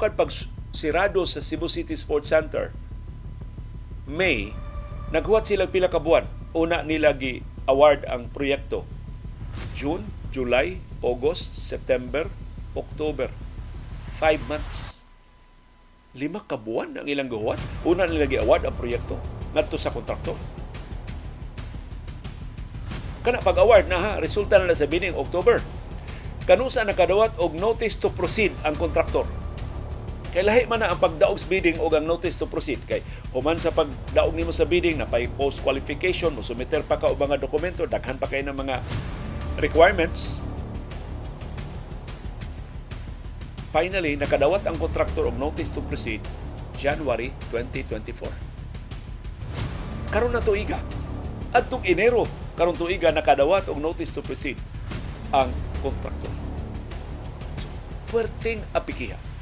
Sukad pag sirado sa Cebu City Sports Center May, naghuwat sila pila ka buwan. Una nila gi award ang proyekto June, July, August, September, October. 5 months. 5 ka buwan ang ilang gihuwat. Una nila gi-award ang proyekto ngadto sa kontraktor. Kana pag-award na ha, resulta na sa bidding October. Kanusa nakadawat og notice to proceed ang kontraktor? Kay lahi man na ang pagdaog sa bidding og ang notice to proceed. Kay human sa pagdaog nimo sa bidding, na pay post qualification, mo sumiter pa ka og mga dokumento, daghan pa kay ng mga requirements. Finally, nakadawat ang kontraktor og notice to proceed January 2024. Karon na tuiga. Adtong Enero karon tuiga nakadawat og notice to proceed ang kontraktor. So, puwerteng apikiha.